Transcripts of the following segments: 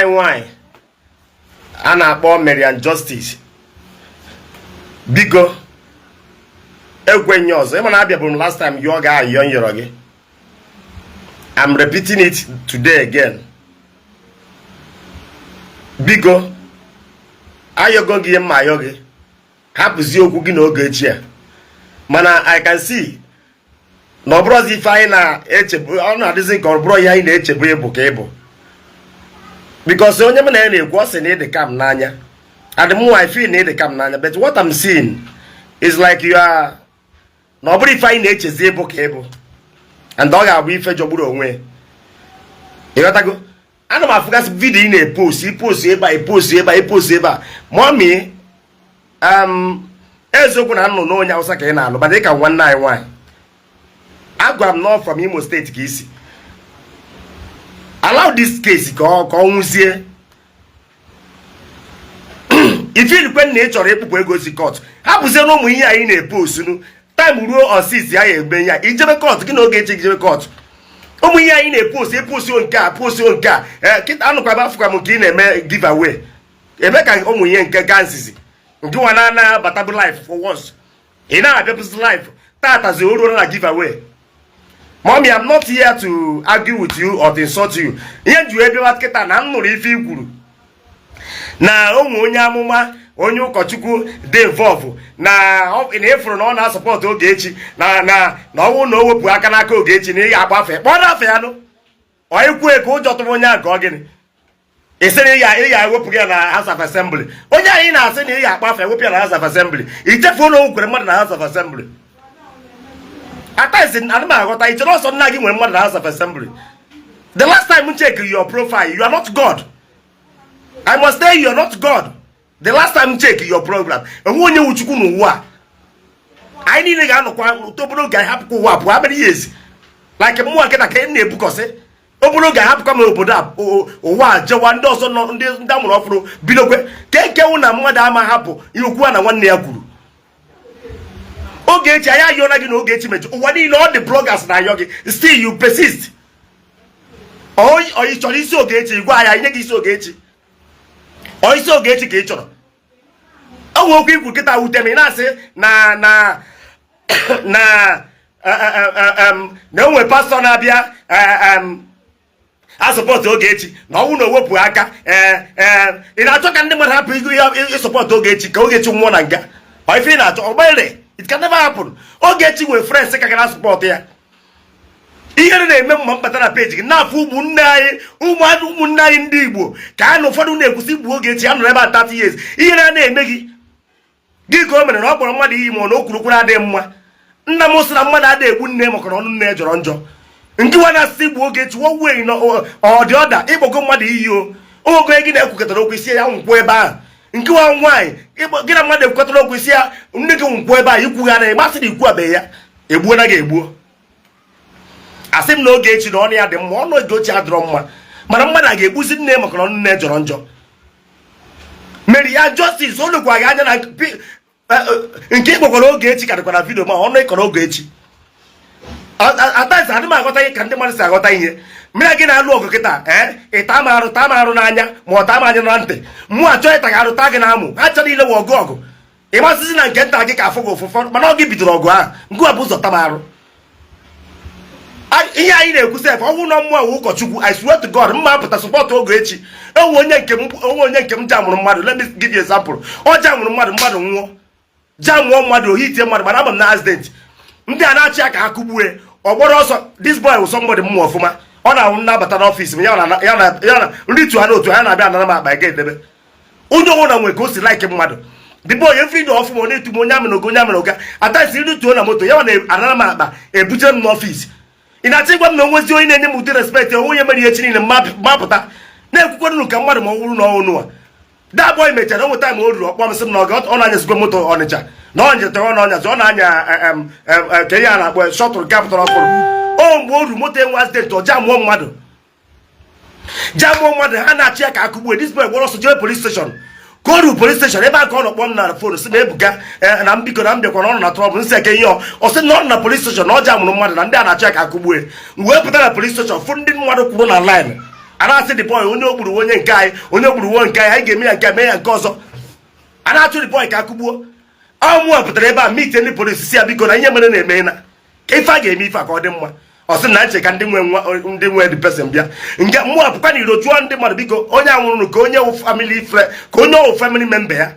Nwanne anyị nwanyị a na-akpọ Mariam Justice, biko, ekwenye ọzọ. Ịma na abịabụrụ m last time yọọ gị ayọ, nyọrọ gị. I'm repeating it today again. Biko, ayọgo gị ihe mma ayọ gị, hapụzie okwu gị na Ogechi a. Mana I can see na ọ bụrụzi ife anyị na-echebu, ọ na-adịzi ka ọ bụrụ ihe anyị na-echebu ịbụ ka ịbụ, because onye m na ya na-ekwu, ọ sị na ịdị kam n'anya and mụ, I feel na ịdị kam n'anya, but what I'm seeing is like you are na ọ bụrụ ife anyị na-echezi ịbụ ka ịbụ, and ọ ga-abụ ife jọgburu onwe. Ịghọtago? Ana m afụgasị video ị na-epost, ipost ebe a, ipost ebe a, ipost ebe a. Mommy, eziokwu na nnụ na onye Awụsa ka ị na-alụ, mana dịka nwanne anyị nwaanyị, agwara m nọ from Imo State ka isi. Allow this case ka ọ nwụzie. Ifeilukwe na ị chọrọ ịkpụpụ ego si court, hapụzie na ụmụ ihe anyị na-epostunu. Time ruo ọsisi ya eme ya, ijebe court gị na Ogechi, ijebe court. Ụmụ ihe anyị na-epost, epost nke a, post nke a, ee, kịta anụkwa m, afụkwa m nke ị na-eme giveaway, eme ka ụmụ ihe nke ga nzizi nke nwa na-anabatabụ life for once. Ị na-abịapụzi life tatazi, o ruo na giveaway. Mommy, I'm not here to argue with you or to insult you. Ihe nji wee bịawa kịta na m nụrụ ife i kwuru na onwe onye amụma, onye ụkọchukwu dị involve na ịfụrụ na ọ na-asupport Ogechi, na ọnwụ na o wepụ aka n'aka Ogechi na ị ga-agba afa, kpọọ afa ya nụ. Ọ ikwue ka ụjọ tụrụ onye ahụ ka ọ gịnị? Ị sị na ị ga-ewepụ ya na House of Assembly. Onye anyị na-asị na ị ga-akpa afa ewepụ ya na House of Assembly, ichefuo na o kwere mmadụ na House of Assembly. Ataisi, ana m aghọta. Ichere ọsọ nna gị nwere mmadụ na House of Assembly? The last time m check your profile, you are not God. I must tell you, you are not God. The last time check your program, enwe onye wu Chukwu n'ụwa a. Anyị niile ga-anọkwa obere oge, anyị hapụkwa ụwa pụọ. How many years? Like mmụọ nkịta ka m na-ebukọsị, obere oge ahapụkwa m obodo a, ụwa a jewa, ndị ọzọ nọ, ndị amụrụ ọfụrụ bidokwe ka ekewu na mmadụ ama hapụ ihe okwu a na nwanne ya kwuru. Ogechi, anyị ayọla gị na Ogechi mejọ. Ụwa niile, ọ dị bloggers na-ayọ gị, still you persist. Ọ ị chọrọ isi Ogechi, gwa ya, nye gị isi Ogechi. Ọ isi Ogechi ka ị chọrọ. Ọ nwe okwu ikwu kịta wute m. Ị na-asị na enwe pastor na-abịa asupport Ogechi na ọnwụ na owepụ aka. Ee ee, ị na-achọ ka ndị mmadụ hapụ igu ya ịsupport Ogechi ka Ogechi nwụọ na nga? Ọ ife ị na-achọ? Ọgbere, it can never happen. Ogechi nwere friends ka gara support ya. Ihere na-eme mma mkpata na peji gị na-afụ ụmụnne anyị, ụmụnne anyị ndị Igbo, ka a na ụfọdụ na-ekwusị igbu Ogechi. A nọrọ ebe a 30 years, ihere a na-eme gị. Gị ka o mere na ọ kpọrọ mmadụ iyi, ma ọ na o kwuru okwu na-adịghị mma. Nna m sị na mmadụ adịghị egbu nne maka na ọnụ nne ya jọrọ njọ. Nke nwa na-asị igbu Ogechi, wee ọ dị ọda ịkpọgo mmadụ iyi. O oge gị na-ekwukọtara okwu isi ya nkwụ ebe ahụ. Nke nwa nwaanyị, gị na mmadụ ekwukọtara okwu isi ya nne gị nkwụ ebe ahụ, ikwugha na ịmasị na ikwu abeghị ya, egbuo na gị egbuo. Asị m na Ogechi na ọnụ ya dị mma, ọnụ Ogechi adịrọ mma, mana mmadụ a ga-egbuzi nne maka na ọnụ nne jọrọ njọ? Mary ya Justice, o lekwa gị anya na nke ịkpọkwara Ogechi ka dịkwa na video, ma ọnụ ịkọrọ Ogechi atazi. Adị m aghọta ihe ka ndị mmadụ si aghọta ihe. Mmiri gị na-alụ ọgụ kịta, ee, ịta m arụ, taa m arụ n'anya, ma ọ taa m anya na ntị, mụ achọ ịta gị arụ, taa gị na amụ. Ha chọrọ ilewe ọgụ ọgụ, ịmasịzi na nke nta gị ka afụ gị ụfụfụ, mana ọ gị bidoro ọgụ ahụ. Ngụwa bụ ụzọ ta m arụ. Ihe anyị na-ekwu sef, ọnwụ na mmụọ wụ ụkọchukwu, I swear to God, mma apụta support Ogechi. Onwe onye nke m jamụrụ mmadụ. Let me give you example. Ọ jamụrụ mmadụ, mmadụ nwụọ, jamụọ mmadụ, ohi tie mmadụ, mana ama m na accident. Ndị a na-achị ya ka ha kụgbue, ọ gbọrọ ọsọ. This boy wụ somebody mmụọ ọfụma. Ọ na-ahụ nnabata n'office m, ya na nritu ha n'otu ha na-abịa anara m akpa ega edebe. Onye ọbụla nwere ka o si like mmadụ. The boy, every day ọfụma, ọ na-etu m onye amịrị oga, onye amịrị oga. Atasi nrituo na moto ya, na-anara m akpa ebutere m n'office. Ị na-achọ ịgwa m na onwezi onye na-enye m ụdị respect onwe onye mere ihe chi niile mapụta na-ekwukwanụ ka mmadụ, ma ọ bụrụ na ọnụ a that boy mechara onwe time o ruru, ọkpọ m, sị m na ọ na-anyazikwa moto Ọnịcha na ọ njetara, ọ na-anyazi, ọ na-anya ka ihe a na-akpọ shuttle nke pụtara ọkụrụ. O mgbe o ruru moto enwe accident, ọ jamụọ mmadụ, jamụọ mmadụ, ha na-achị ya ka akụgbuo. This boy gbara ọsọ jee police station. Ka o ruru police station ebe a ka ọ nọ kpọọ m na phone, sị na ebuka na mbiko na m bịakwa na ọ nọ na trouble. Nsị eke ihe ọ sị na ọ nọ na police station, na ọ jamụrụ mmadụ, na ndị a na-achọ ya ka akụgbue. M wee pụta na police station, fụ ndị mmadụ kwuru na line. A na-asị the boy, onye ogburu onye nke anyị, onye ogburu nwo nke anyị, anyị ga-eme ya nke a, mee ya nke ọzọ. A na-achụ the boy ka akụgbuo. Ọmụa pụtara ebe a meet ndị polisi, si ya biko, na ihe mere na-eme na ka ife a ga-eme, ife a ka ọ dị mma. Ọ sị na nche ka ndị nwe nwa, ndị nwe the person bịa. Nke mmụọ pụkwa na iro, jụọ ndị mmadụ, biko, onye anwụrụ, ka onye wụ family friend, ka onye wụ family member ya.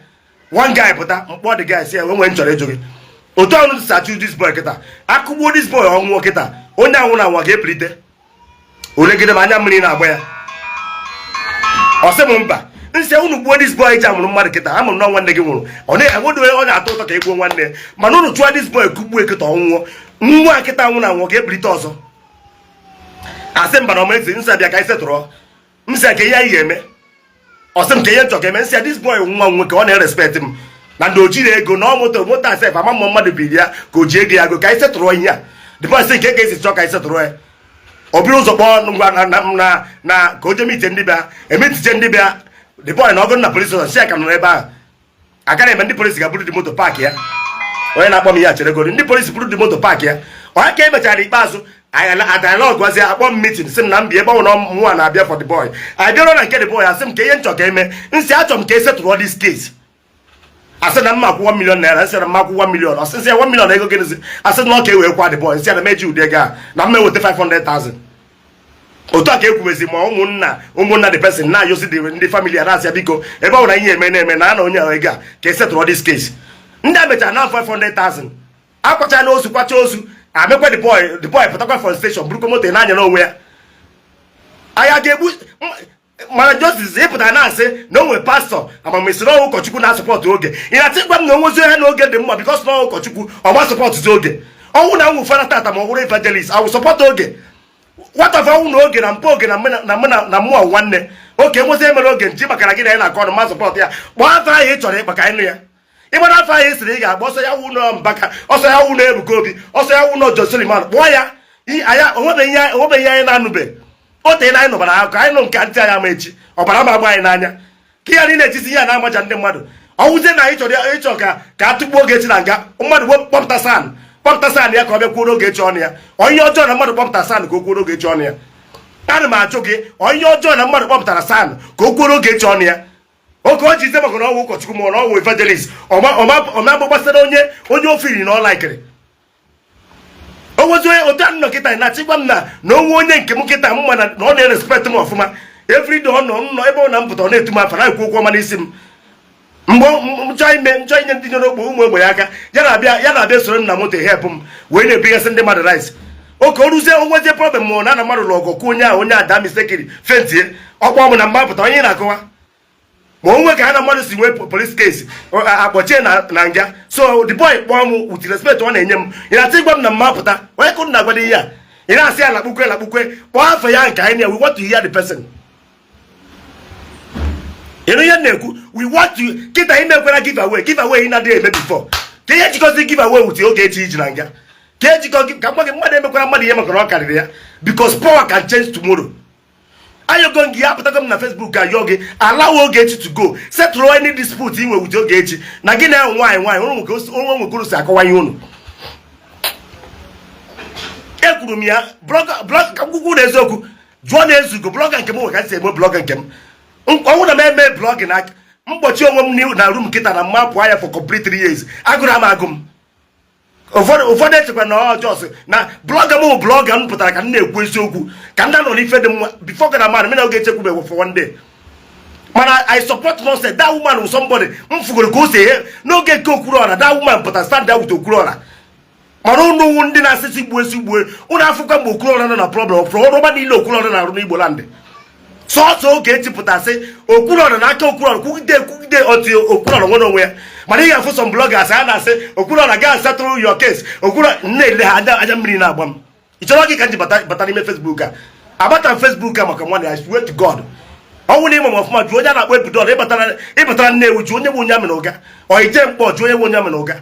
One guy pụta mkpọ, the guy si ya, enwe nchọrọ ịjụ gị, otu ahụ si achụ this boy kịta, akụgbuo this boy, ọnwụọ kịta, onye anwụrụ anwụ ga-epulite? Olegide m, anya mmiri na-agba ya. Ọ sị m mba. Nsị, unu gbuo this boy ji amụrụ mmadụ kịta, amụrụ na nwanne gị nwụrụ, ọ na-enwedo onye ọ na-atọ ụtọ ka e gbuo nwanne ya. Mana unu chụọ this boy, kụgbuo kịta, ọnwụọ, nwa kịta nwụrụ anwụ ga-ebilite ọzọ? Asị mba na ọma ezi. Nsị, abịa ka anyị setụrụ. Nsị ka ihe anyị ga-eme. Ọ sị m ka ihe nchọ ka eme. Nsị, this boy nwa m nwoke, ọ na-erespect m na ndị ojiri ego na ọ moto moto asef ama mmụọ mmadụ biri ya ka o ji ego ya go, ka anyị setụrụ ihe a. The boy sị nke ka esi chọọ ka anyị setụrụ ya. O buru ụzọ kpọọ ngwa na ka o jee meet ndị bịa emetiche ndị bịa. The boy na ọgụ na police station, si ya ka nọ n'ebe ahụ agaghị eme. Ndị polisi ga-buru dị moto park ya. Onye na-akpọ m ihe a, chere goro. Ndị polisi buru dị moto park ya. Onye ka emechara ikpeazụ anyị gwazie, akpọ m meeting, sị m na m bịa ebe ọ na mụnwa na-abịa for the boy. Anyị bịara na nke the boy, asị m ka ihe nchọ ka eme. Nsị, achọ m ka e setụrụ this case. Asị na mma akwụ 1 million naira. Nsị na mma akwụ 1 million. Ọsị nsị ya 1 million ego gịnịzi? Asị na ọ ka e wee kwa the boy. Nsị ya na meji ụdị ego a na mma eweta 500,000. Otu a ka ekwubezi ma ụmụnna the person na-ayọsi dị ndị family a, na-asị ya biko, ebe ọ bụla ihe eme na-eme na ana onye ahụ ego a ka e setụrụ this case. Ndị a mechara na 500,000 akwacha na ozu, kwacha ozu, amekwa the boy. The boy pụtakwa from station, burukwa moto na-anya n'onwe ya. Anyị ga-egbu. Mana Justice, ịpụtara na-asị na o nwere pastọ amamisiri ọnwụ ụkọchukwu na-asupport Oge. Ị na-atị gwa m na onwezi ha na Oge dị mma because na ụkọchukwu ọgba supportzi Oge. Ọnwụ na nwụ fara tata ma ọ bụrụ evangelist awụ support Oge. What of ọnwụ na Oge na mpa Oge na mụ na mmụọ nwanne oke nwezi emere Oge nji makara gị na ya na-akọ ọnụ ma support ya? Kpọọ afọ ahụ ị chọrọ ịkpa ka anyị nụ ya. Ịgbara afọ ahụ ị sịrị ị ga-agba ọsọ ya wụ nọ Mbaka, ọsọ ya wụ na Ebuka Obi, ọsọ ya wụ nọ John Suleman, kpọọ ya. Anya onwebeghị ihe anyị na-anụbe. O tee na anyị nụbara akụkọ, anyị nụ nke ntị anyị ama echi ọbara ma agba anyị n'anya ka ihe anyị na-etisi ihe a na-amaja ndị mmadụ. Ọwụzie na anyị chọrọ ịchọ ka a tụgbuo Ogechi na nga, mmadụ kpọpụta SAN, kpọpụta SAN ya ka ọ bịa kwuo Ogechi ọnụ ya. Onye ọjọọ na mmadụ kpọpụta SAN ka o kwuo Ogechi ọnụ ya? Ana m ajụ gị, onye ọjọọ na mmadụ kpọpụtara SAN ka o kwuo Ogechi ọnụ ya? Oke o ji ise maka na ọwụ ụkọchukwu ma ọ na ọwụ evangelist, ọma gbasara onye ofiri na ọ laikiri o nwezi onye otu anụ kịta na-achịkwa m na onwe onye nke m kịta mma na ọ na-erespect m ọfụma. Everyday ọ nọ nọ ebe ọ na mpụta, ọ na-etu m afa, na-ekwu okwu ọma n'isi m. Mgbe m chọọ ime nchọ inye ndị nyere ogbe ụmụ ogbenye aka, ya na-abịa soro m na moto help m wee na-ebugasị ndị mmadụ rice. Oke o ruzie, onwezie problem ma ọ na mmadụ lụ ọgụ kwuo onye ahụ, onye ada mistakenly faintie, ọkpọ m na mma pụta. Onye na-akọwa ma onwe ka ha na mmadụ si nwee police case, akpọchie na nga. So the boy kpọọ m with respect ọ na-enye m. Ị na-atụ ịgwa m na mma pụta onye kụrụ na-agwado ihe a? Ị na-asị ya lakpukwe lakpukwe, kpọọ afọ ya nke anyị na. We want to hear the person. Ịnụ ihe m na-ekwu? We want to kịta imekwara give away, give away ị na-adịghị eme before, ka ihe jikọzi give away with Ogechi iji na nga, ka ejikọ gị ka gwa gị mmadụ emekwara mmadụ ihe maka na ọ karịrị ya, because power can change tomorrow. Ayọgo gị, apụtago m na Facebook ayọ gị, allow Ogechi to go settle any dispute inwe with Ogechi na gị na nwaanyị nwaanyị onwe nwekuru si akọwa ihe unu. Ekwuru m ya blog ka ngwugwu na eziokwu jụọ na ezugo blogger nke m nwe ka m si eme blogger nke m. Ọnwụ na m eme blog na mkpọchi onwe m na room nkịta na mma pụọ ya for complete 3 years, agụrụ ama agụ m. Ụfọdụ echekwa na ọ just na blogger m. Blogger m pụtara ka m na-ekwu eziokwu, ka m na-anọ n'ife dị mma before gana man mena oge echekwube for one day. Mana I support nonsense. That woman was somebody m fugoro ka o si eghe n'oge nke Okwuruọra. That woman pụtara stand out with Okwuruọra. Mana unu ndị na-asịsị gbuo esi gbue unu afụkwa mgbe Okwuruọra nọ na problem fụrụ ọrụ ọma niile Okwuruọra na-arụ n'Igbo land. Sọọsọ oge echipụtasị Okwuruọra n'aka Okwuruọra kwugide kwugide otu Okwuruọra nwere onwe ya. Mana ị ga-afụ some bloggers a na-asị Okwuruọra gaa settle your case. Okwuruọra na-ele ha anya, anya mmiri na-agba m. Ị chọrọ gị ka m ji bata n'ime Facebook a? Agbata m Facebook a maka nwanne. I swear to God, ọnwụ na ịma m ọfụma, jụọ onye a na-akpọ Ebudol. Ịbatara Nnewi, jụọ onye bụ onye amị na ụga ọ ije mkpọ, jụọ onye bụ onye amị na ụga.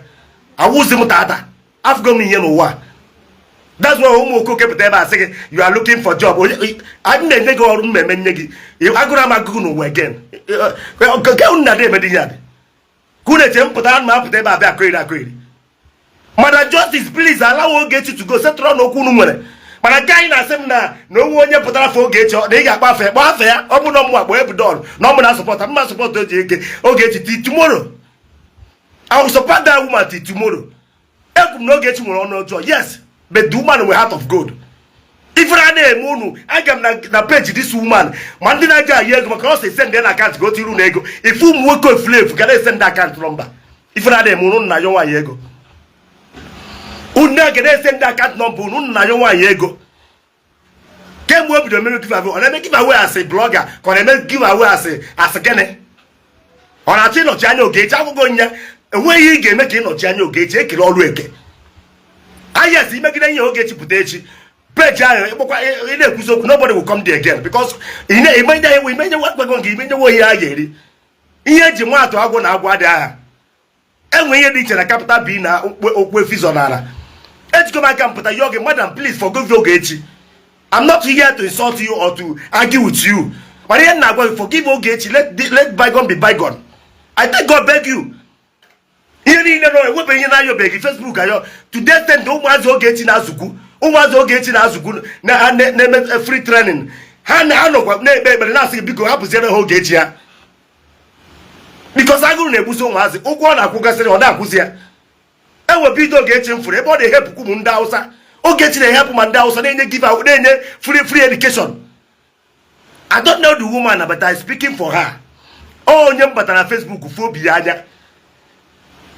Awụzi m tata, afụgo m ihe n'ụwa. That's why ụmụ okoke pụta ebe a sị gị you are looking for job. Anyị na-enye gị ọrụ mmemme nye gị agụrụ ama agụgụ n'ụwa again. Nke unu na-adị emedi ihe a dị ka unu eche mpụtara ma apụta ebe a bịa akụghịrị akụghịrị. Mana Justice, please allow Ogechi to go settle n'okwu unu nwere. Mana nke anyị na-asị m na onwe onye pụtara afọ Ogechi, na ị ga-akpa afa ya, kpọọ afa ya. Ọ bụ na ọmụ akpọ ebudon na ọmụ na support mma, support oji eke Ogechi till tomorrow. I will support that woman till tomorrow. Ekwu m na Ogechi nwere ọnụ ọjọọ, yes, but the woman with heart of gold. Ifere a na-eme unu, aga m na page this woman, ma ndị na-aja ayi ego maka ọ sị send na account ka o tiri unu ego. Ife ụmụ nwoke efulefu ga na-esend account number. Ifere a na-eme unu, na ayọ nwaanyị ego, unu ga na-esend account number, unu na ayọ nwaanyị ego. Kemgbe o bido mere give away, ọ na-eme give away as blogger ka ọ na-eme give away as gịnị? Ọ na-achọ ịnọchi anya Ogechi? Akwụkwọ nya enweghị ihe ị ga-eme ka ịnọchi anya Ogechi. Ekele ọrụ eke ayes imegide ihe Ogechi pụta echi, page ahụ ịkpọkwa ị na-ekwuzi okwu, nobody will come there again, because ị na-emenye ewe imenye gwagwo gị imenyewo ihe a ga-eri. Ihe eji nwa atụ agwụ na agwụ adịghị aha. Enwe ihe dị iche na capital B na okwu efizọ n'ala. Ejikọ m aka m pụta yọọ gị, madam, please forgive Ogechi. I'm not here to insult you or to argue with you, mana ihe m na-agwa gị, forgive Ogechi. Let bygone be bygone. I thank God, beg you. Ihe niile nọ ewebe ihe na-ayọbeghị Facebook ayọ today, send ụmụazị Ogechi na-azụkwu, ụmụazị Ogechi na-azụkwu na-eme free training. Ha na ha nọkwa na-ekpe ekpere, na-asị gị, biko hapụziere ha Ogechi ha, because agụrụ na-egbusi ụmụazị. Ụgwọ ọ na-akwụgasịrị, ọ na-akwụzi ya. Ewebido Ogechi m fụrụ ebe ọ na-ehepụkwu ụmụ ndị Hausa. Ogechi na-ehepụ ma ndị Hausa, na-enye give out, na-enye free education. I don't know the woman, but I speaking for her. Onye m batara na Facebook fụ obi ya anya,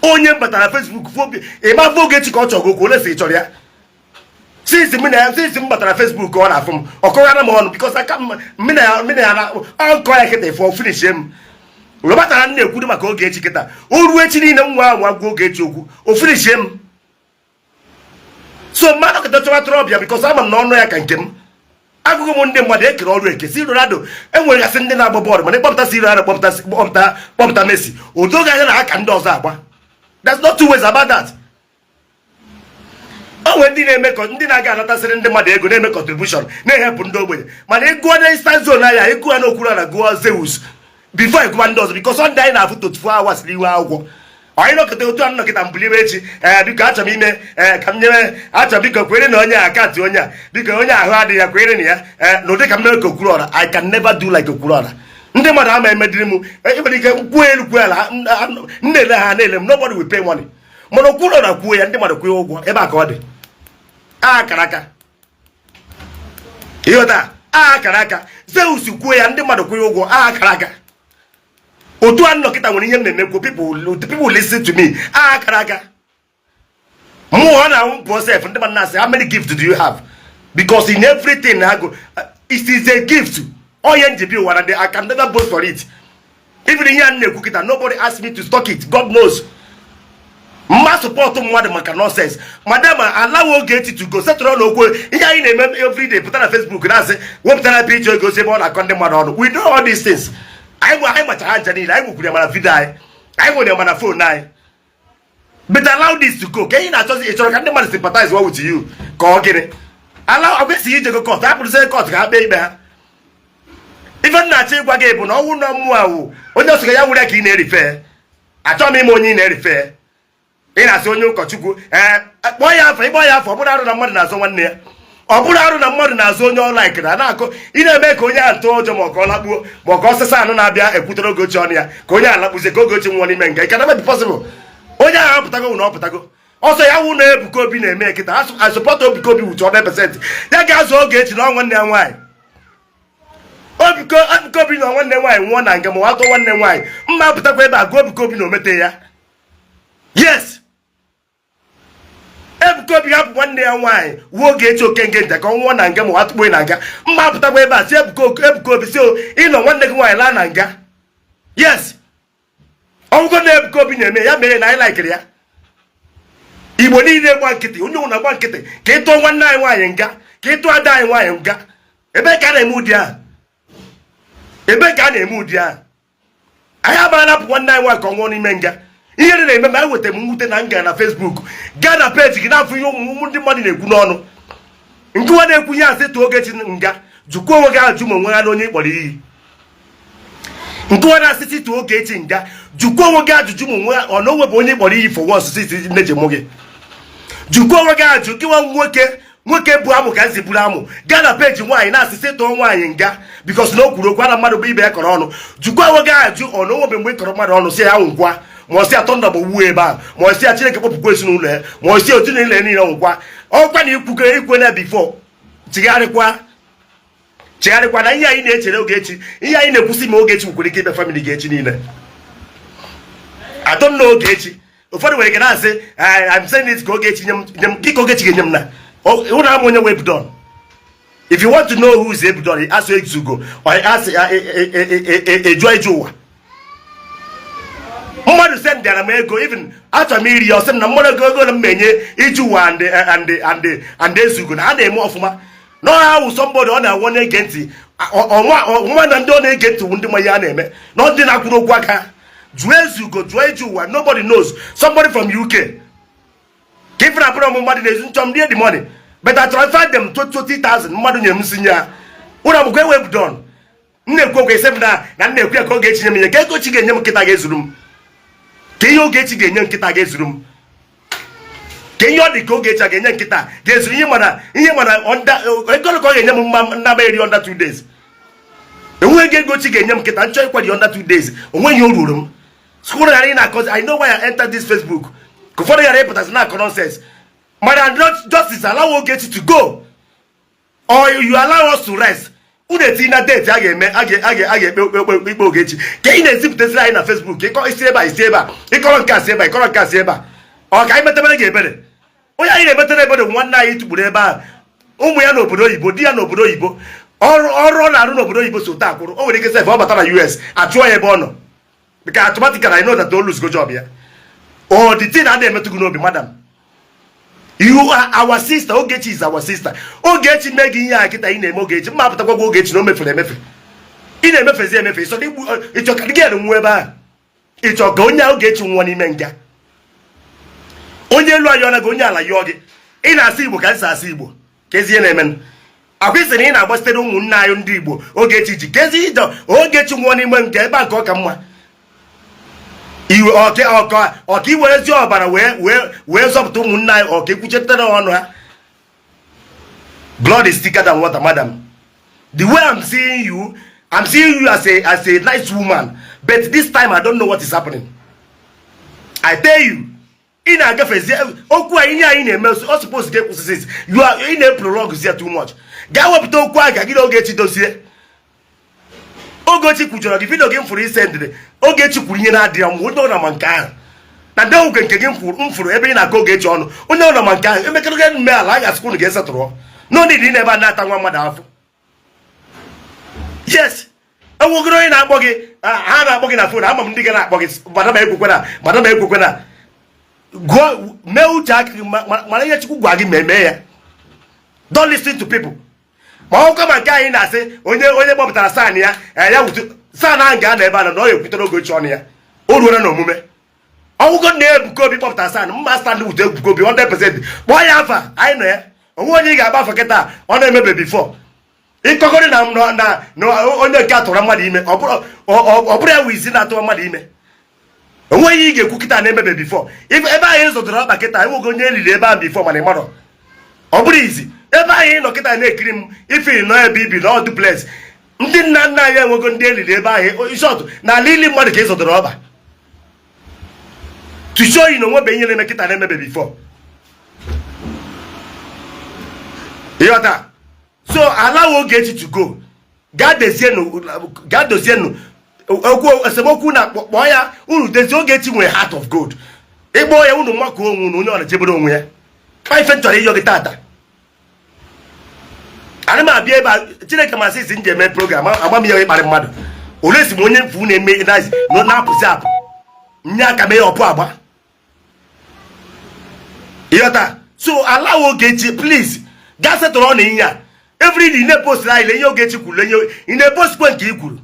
onye m batara na Facebook fụ obi ịma Ogechi ka ọ chọrọ okwu ole si ị chọrọ ya. Since m na ya, since m batara Facebook, ọ na-afụ m, ọ kọghara m ọnụ, because aka m m na ya na ọ nkọ ya kịta ifo finish m webatara m na-ekwuru maka Ogechi kịta. O ruo echi niile m nwa anwa gwa Ogechi okwu, o finish m. So mmadụ kịta chọwa tụrụ ọbịa, because ama m na ọnụ ya ka nke m. Agụgụ m ndị mmadụ ekere ọrụ eke si Ronaldo enweregasị ndị na-agba bọọlụ, mana ịkpọpụta si Ronaldo, kpọpụta Messi, o doghị anya na ha ka ndị ọzọ agba. There's no two ways about that. O nwere ndị na-eme ndị na-aga anatasịrị ndị mmadụ ego, na-eme contribution, na-ehepụ ndị ogbenye. Mana ịgụọ na Eastern Zone anya, ịgụọ na Okwuru na gụọ Zeus before ịgụwa ndị ọzọ, because ndị anyị na-afụ 24 hours n'ihu akwụkwọ. Anyị nọkọta otu a nọkịta mbuli echi. Ee, biko, achọrọ m ime, ee, ka m nyere, achọrọ, biko kwere na onye account onye a, biko, onye ahụ adịghị ya, kwere na ya. Ee, na ụdị ka m mere ka Okwuru. I can never do like Okwuru. Ndị mmadụ ama emediri m. Enwere ike kwuo elu, kwuo ala, m na-ele ha, na-ele m, nobody will pay money. Mana Okwuru kwuo ya, ndị mmadụ kwuo ụgwọ. Ebe a ka ọ dị akara aka ịghọta akara aka. Zeus kwuo ya, ndị mmadụ kwụnye ụgwọ akara aka. Otu a nnọkịta nwere ihe m na-emekwu, people listen to me. Akara aka mụ ọ na-ahụ pụọ sef. Ndị mmadụ na-asị, "How many gifts do you have?" Because in everything na go, it is a gift. Onye njibi ụwa na ndị, I can never boast for it. Even ihe a m na-ekwu kịta, nobody asked me to stock it. God knows mma support mmadụ maka nonsense. Madam, alawa Ogechi to go setụrụ n'okwu. Ihe anyị na-eme everyday, pụta na Facebook na-asị wepụtara picture egosi ebe ọ na-akọ ndị mmadụ ọnụ. We know all these things. Anyị nwe, anyị machara ncha niile. Anyị nwekwuru ya mana video anyị, anyị nwere ya mana phone anyị. But allow this to go. Ka ihe na-achọzi, ị chọrọ ka ndị mmadụ sympathize well with you ka ọ gịnị? Allow akwesịghị ijego court, hapụrụzie court ka ha kpee ikpe ha. Ife m na-achọ ịgwa gị bụ na ọnwụ na mmụọ awụ onye ọsọ ya were ka ị na-erife. Achọghị m ime onye ị na-erife. Ị na-asị onye ụkọchukwu, ee, kpọọ ya afọ, ịkpọ ya afọ. Ọ bụrụ arụ na mmadụ na-azọ nwanne ya, ọ bụrụ arụ na mmadụ na-azụ onye ọ laikiri, a na-akụ ị na-eme ka onye ahụ tụọ ụjọ, ma ọ ka ọ lakpuo, ma ọ ka ọsịsa anụ na-abịa ekwutere Ogechi ọnụ ya, ka onye ahụ lakpuzie, ka Ogechi nwụọ n'ime nga. It can never be possible. Onye ahụ apụtago na ọ pụtago ọsọ ya wụ na Ebuka Obi na-eme kịta. I support Ebuka Obi with 100%. Ya ga-azụ Ogechi na nwanne ya nwaanyị. Ebuka Obi na nwanne nwaanyị nwụọ na nga, ma ọ atọ nwanne nwaanyị mma pụtakwa ebe a gụọ Ebuka Obi na omete ya. Yes, Ebuka Obi hapụ nwanne ya nwaanyị wuo Ogechi Okenge nja ka ọ nwụọ na nga, ma ọ atụkpo na nga, mma pụtakwa ebe a si Ebuka Obi si ịnọ nwanne gị nwaanyị laa na nga. Yes, ọgwụgwọ na Ebuka Obi na-eme ya mere na anyị laikiri ya. Igbo niile gba nkịtị, onye nwụ na-agba nkịtị ka ị tụọ nwanne anyị nwaanyị nga, ka ị tụọ ada anyị nwaanyị nga. Ebe ka a na-eme ụdị ahụ? Ebe ka a na-eme ụdị ahụ? Anyị agbara napụ nwanne anyị nwaanyị ka ọ nwụọ n'ime nga. Ihe dị na-eme ma anyị wetara m mwute na nga na Facebook, gaa na peji gị na-afụ ihe ụmụ ndị mmadụ na-ekwu n'ọnụ. Nke nwa na-ekwu ihe asị tụọ Ogechi nga, jụkwa onwe gị ajụ ma onwe ya na onye ịkpọrọ iyi. Nke nwa na-asịsị tụọ Ogechi nga, jụkwa onwe gị ajụjụ ma onwe ọ na onwe bụ onye ịkpọrọ iyi for once since nne ji mụ gị. Jụkwa onwe gị ajụ, gị nwa nwoke. Nwoke bụ amụ ka nsi buru amụ gaa na peji nwaanyị na-asị sị tụọ nwaanyị nga because na o kwuru okwu ana mmadụ bụ ibe ya kọrọ ọnụ. Jụkwa onwe gị ajụ, ọ na onwebe mgbe ị kọrọ mmadụ ọnụ, sị ya nwụkwa, ma ọ sị ya thunder gbawuo ebe ahụ, ma ọ sị ya Chineke kpọpụkwa ezinụlọ ya, ma ọ sị ya otu niile niile nwụkwa? Ọkwa na ikwugo ikwe na before, chigharịkwa, chegharịkwa na ihe anyị na-echere Ogechi, ihe anyị na-ekwusi ma Ogechi nwekwara ike ịbịa family gị echi niile atọ nna Ogechi. Ụfọdụ nwere ike na-asị, "I'm saying it ka Ogechi nye m, nye m gị." Ka Ogechi ga-enye m na ụnụ ama onye nwe Ebudon. If you want to know who is Ebudon, ask Ezugo or ask ejuo eju ụwa. Mmadụ sendịara m ego, even achọrọ m iri ya, ọsị m na mmadụ ego na m enye iji ụwa and Ezugo na ha na-eme ọfụma na ọ ha wụ somebody ọ na-awọ na-ege ntị ọnwa na ndị ọ na-ege ntị wụ ndị ma ihe a na-eme na ndị na-akwụrụ okwu aka. Jụọ Ezugo, jụọ iji ụwa. Nobody knows somebody from UK ka ife na-abụrụ m mmadụ na-ezu nchọ m rie the money, but I transfer them 20,000 mmadụ nyere m si nye ha. Ụlọ akwụkwọ ewe Ebudon m na-ekwu okwu ese m na m na-ekwu ya ka Ogechi nye m ihe, ka ego chi ga-enye m nkịta ga-ezuru m, ka ihe Ogechi ga-enye nkịta ga-ezuru m, ka ihe ọ dị ka Ogechi a ga-enye nkịta ga-ezuru ihe. Mana ihe mana ego ka ọ ga-enye m mma nnaba eri under 2 days. Enweghị ego chi ga-enye m nkịta nchọ ịkwado under 2 days. Onweghị o ruru m school ghara ị na-akọzi. I know why I enter this Facebook, ka ụfọdụ ghara ịpụtasị na-akọ nonsense. Mana justice, allow Ogechi to go or you allow us to rest. Unu etinye na date a ga-eme, a ga-ekpe ikpe Ogechi, ka ị na-ezipụtasịrị anyị na Facebook. Ịkọ isi ebe a, isi ebe a, ịkọrọ nke a si ebe a, ịkọrọ nke a si ebe a. Ọ ka anyị metabere gị ebere? Onye anyị na-emetere ebere bụ nwanne anyị tụgburu ebe ahụ, ụmụ ya n'obodo oyibo, di ya n'obodo oyibo, ọrụ ọ na-arụ n'obodo oyibo so taa kwụrụ. O nwere ike sef ọ bata na US, achụọ ya ebe ọ nọ, because automatically I know that o lose go job ya. Oh, the thing adịghị emetụ gị n'obi. Madam, you are our sister. Ogechi is our sister. Ogechi mee gị ihe a kịta ị na-eme Ogechi, mma apụtakwa gwa Ogechi na o mefere emefe. Ị na-emefezi emefe. Ịchọ igbu, ịchọ ka gị nwụọ ebe ahụ, ịchọ ka onye Ogechi nwụọ n'ime nga. Onye elu ayọna gị, onye ala yọọ gị. Ị na-asụ Igbo ka esi asụ Igbo, ka ezi ihe na-eme. Akwa isi na ị na-agbazitere ụmụnne anyị ndị Igbo Ogechi ji ka ezi ije. Ogechi nwụọ n'ime nga ebe a nke ọ ka mma iwe ọka ọka ọka iwerezi ọbara wee zọpụta ụmụnne anyị, ọka ekwuchetere ọnụ ha. Blood is thicker than water. Madam, the way I'm seeing you, I'm seeing you as a nice woman, but this time I don't know what is happening. I tell you, ị na-agafezi okwu a. Ihe anyị na-eme, ọ suppose ga ekwụsịsị. You are, ị na-eprolong ya too much. Gaa wepụta okwu a ga gị na Ogechi dozie. Ogechi kwujọrọ gị. Video gị m fụrụ ise ndịrị, Ogechi kwuru ihe na-adịghị mma. Onye ọna ma nke ahụ na ndị oge nke gị m fụrụ ebe ị na-akọ Ogechi ọnụ. Onye ọna ma nke ahụ emekọrọ gị mme ala a ga-asịkwa unu ga-esetụrụ no need. Ị na-ebe a na-ata nwa mmadụ afọ. Yes, enwegoro onye na-akpọ gị, ha na-akpọ gị na phone. Ama m ndị ga na-akpọ gị. Madam, ekwekwe na, madam, ekwekwe na gụọ mee uche aka gị, mara ihe Chukwu gwa gị ma emee ya. Don't listen to people. Ma ọ ma nke anyị na-asị onye gbapụtara SAN ya, ya wutu SAN ahụ ga-anọ ebe a na ọ ekwutere Ogechi ọnụ ya. O ruola na omume ọgwụgwọ na Ebuka Obi kpọpụtara SAN mma stand wute Ebuka Obi 100%. Kpọọ ya afa anyị nọ ya. Onwe onye ị ga-agba afa kịta ọ na-emebe before ịkọgọrị na onye nke atụrụ mmadụ ime. Ọ bụrụ ya wụ izi na-atụwa mmadụ ime, onweghị ị ga-ekwu kịta na-emebe before. Ebe ahụ ị zọdọrọ ọkpa kịta, enweghị onye eliri ebe ahụ before, mana ị marọ. Ọ bụrụ izi ebe ahụ ị nọ kịta na-ekiri m, ifiri nọ ebe ibi na ọdụ place, ndị nna nna anyị enwego ndị eliri ebe ahụ. Short na ala ili mmadụ ka ị zọdọrọ ọkpa to show you na onwebe ihe na-eme kịta na-emebe before. Ịghọta? So allow Ogechi to go. Gaa dozienụ, gaa dozienụ okwu esemokwu na kpọọ ya unu dozie. Ogechi nwere heart of gold. Ịkpọ ya, unu makụọ onwe unu, onye ọ na-echebere onwe ya. Ka ife m chọrọ ịyọ gị tata, ana m abịa ebe a. Chineke masị isi m ji eme program agba m ya ịkparị mmadụ. Ole si m onye mfu na-eme na-apụzi apụ nye aka mee ọpụ agba. Ịghọta? So allow Ogechi, please. Gaa setụrụ ọnụ ihe a. Every day na-epost anyị ihe Ogechi kwuru, ihe ị na-epostkwe nke i kwuru,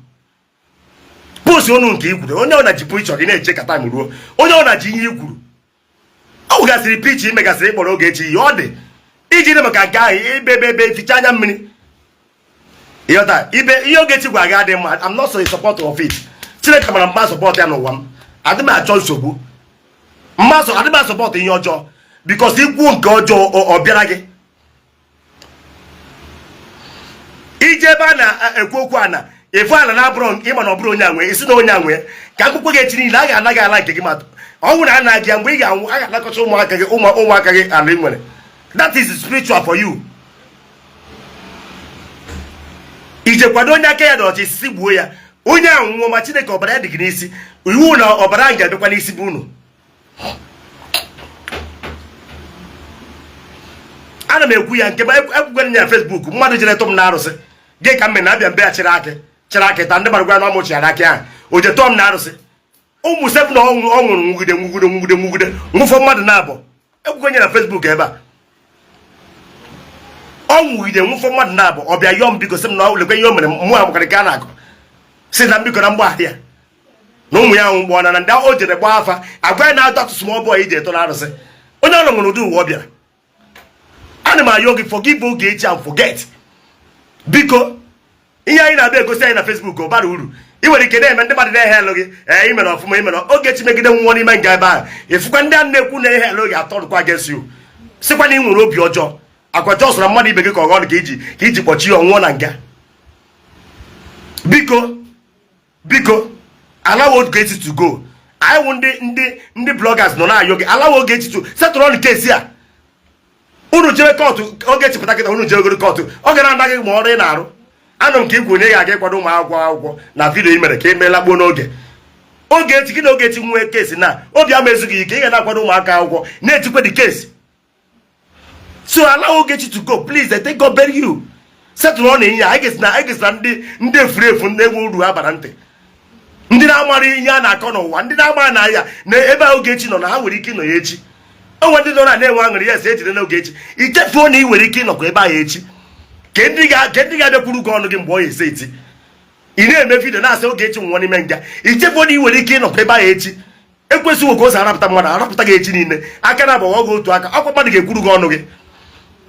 post ọnụ nke i kwuru. Onye ọ na ji picture gị na-eche ka time ruo, onye ọ na ji ihe i kwuru, ọ wụgasịrị picture imegasịrị ịkpọrọ Ogechi ihe ọ dị iji dị maka nke ahụ ibe ebe ebe ficha anya mmiri. Ịghọta? Ibe ihe Ogechi gwa gị adị mma. I'm not so support of it. Chineke mara mma support ya n'ụwa m. Adị m achọ nsogbu mmasọ, adị m support ihe ọjọọ, because ikwu nke ọjọọ ọ bịara gị. Ije ebe a na-ekwu okwu ana, efu ala na-abụrụ ịma na ọ bụrụ onye a nwee, isi na onye a nwee ka akwụkwọ gị echi niile a ga-ana gị ala nke gị. Ma ọnwụ na ana gị ya, mgbe ị ga-anwụ, a ga-anakọcha ụmụaka gị, ụmụaka gị ala ị nwere. That is spiritual for you. Ije kwado onye aka ya dị ọcha, isi gbuo ya, onye ahụ nwụọ, ma Chineke, ọbara ya dị gị n'isi. Iwu na ọbara ahụ ga-abịakwa n'isi bụ unu. Ana m ekwu ya nke ekwugara ya na Facebook. Mmadụ jere tụ m na arụsị gị ka m mere na abịa mbe ya chịrị akị, chịrị akị ta ndị mmadụ gwa na ọ mụ chịara akị ahụ. O je tụọ m na arụsị. Ụmụ seven ọ nwụrụ, nwugide, nwugide, nwugide, nwugide, nwụfọ mmadụ na-abụ. Ekwugo ya na Facebook ebe a. Ọ nwugide, nwụfọ mmadụ na-abụ. Ọ bịa yọọ m biko, sị m na lekwe ihe o mere mụ amakarị ka a na-akọ, sị na mbiko na mgbaghara ya na ụmụ ya nwụ gbọọ na ndị o jere gbaa afa agwa ya na that small boy ije eto na arụsị. Onye ọnụ nwere ụdị ụwa ọ bịara. Ana m ayọ gị, forgive Ogechi and forget. Biko, ihe anyị na-abịa egosi anyị na Facebook ọ bara uru. Ị nwere ike na-eme ndị mmadụ na-ehe elu gị, ee, ị mere ọfụma, ị mere. Ogechi megide nwụọ n'ime nga ebe ahụ, ịfụkwa ndị a na-ekwu na ihe elu gị atọrụkwa against you, sịkwa na ị nwere obi ọjọọ akwa just na mmadụ ibe gị ka ọghọ ka iji kpọchie ọ nwụọ na nga. Biko, biko, allow Ogechi to go. Anyị wụ ndị bloggers nọ na-ayọ gị, allow Ogechi to settle on case a. Unu jere court, Ogechi pụta kịta, unu jere court, ọ ga na-anaghị ma ọrụ ị na-arụ. Anụ m ka ikwu onye ga-aga ịkwado ụmụ akwụkwọ na video i mere ka ị meela gbuo n'oge. Ogechi gị na Ogechi nwee case na obi ama ezughị ike, ị ga na-akwado ụmụaka akwụkwọ na-etikwe the case. So allow Ogechi to go, please. I think God bury you. Settle on ihe anyị ga-esi na anyị ga-esi na ndị efuru efu, ndị enwe uru ha bara ntị, ndị na-amara ihe a na-akọ n'ụwa, ndị na-ama na ya na ebe a Ogechi nọ na ha nwere ike ịnọ ya echi. Onwe ndị nọ na na-enwe aṅụrị, yes, ejide na Ogechi. Ichefuo na ị nwere ike ịnọkwa ebe ahụ echi. Ke ndị ga-abịakwuru gị ọnụ gị mgbe ọ ya ese eti, ị na-eme video na-asị Ogechi nwụọ n'ime nga. Ichefuo na ị nwere ike ịnọkwa ebe ahụ echi. Ekwesịghị ka o si arapụta mmadụ arapụta gị echi niile. Aka na agbawa gị otu aka, ọkwa mmadụ ga-ekwuru gị ọnụ gị.